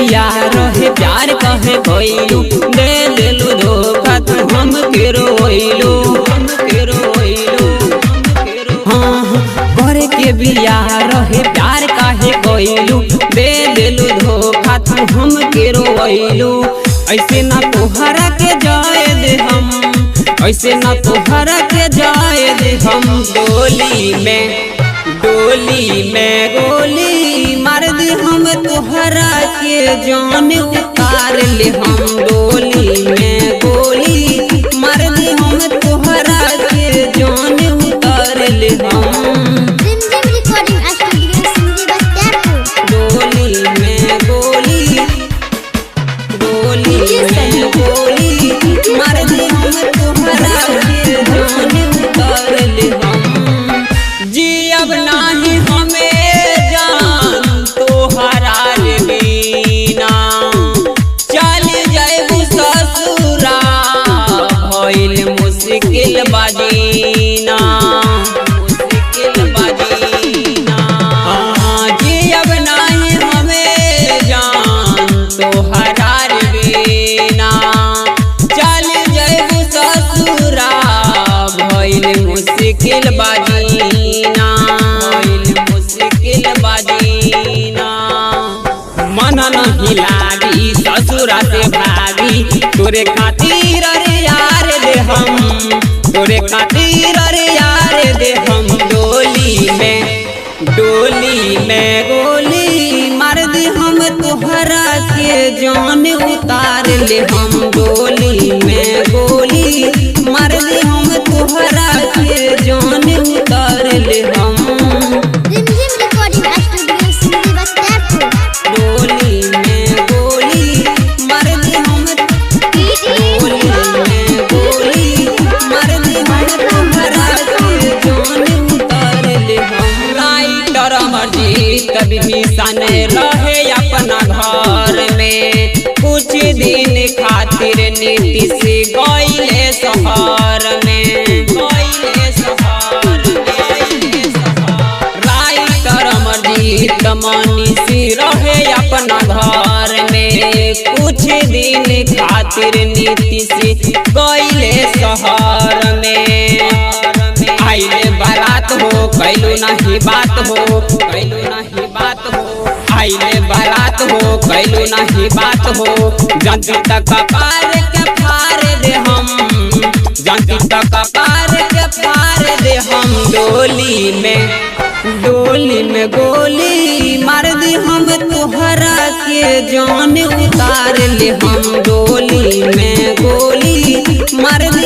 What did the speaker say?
बियाह रहे प्यार कहे भइलू, दे देलू धोखा तू हम के रोइलू, हम के रोइलू। हाँ करे के बियाह रहे प्यार काहे कइलू, दे देलू धोखा तू हम के रोइलू। ऐसे ना तोहरा के जाए दे हम, ऐसे ना तोहरा के जाए दे हम। डोली में गोली मार दे हम तोहरा के जान उतार ले हम। डोली में गोली मार दे हम तोहरा के जान उतार ले हम। रिमझिम रिकॉर्डिंग स्टूडियो सिमरी बख्तियारपुर। डोली में गोली, डोली में गोली मार दे हम तोहरा के जान उतार ले हम। जियब नाही हमें जान तोहरा रे बिना, चल जाइबू ससुरा भइल मुश्किल बाजीना, मुश्किल बाजीना। हाँ, जियब नाही हमें जान तोहरा रे बिना, चल जाइबू ससुरा भइल मुश्किल बाजीना, भइल मुश्किल बाजीना। मन नहीं लागी ससुरा से भागी, तोरे खातिर रे यार दे हम, तोरे खातिर रे यार दे हम। डोली में गोली मार दे हम तोहरा के जान उतार ले हम। डोली में गोली मार दे हम तोहरा के जान उतार ले हम। रिमझिम रिकॉर्डिंग स्टूडियो सिमरी बख्तियारपुर। डोली में गोली मार दे हम, डोली में गोली मार दे हम तोहरा के जान उतार ले हम। राइटर अमरजीत विभीषण रहे अपना घर में, कुछ दिन खातिर नीतीश गइले शहर में, गइले शहर में। राइटर अमरजीत मनीषी रहे अपना घर में, कुछ दिन खातिर नीतीश गइले शहर में। आइले बारात हो कैलू नहीं बात हो, कैलू नहीं बात हो। आइले बारात हो कैलू नहीं बात हो, जनती तक पार के पार दे हम, जनती तक पार के पार दे हम। डोली में गोली मार दे हम तोहरा के जान उतार ले हम। डोली में गोली मार दे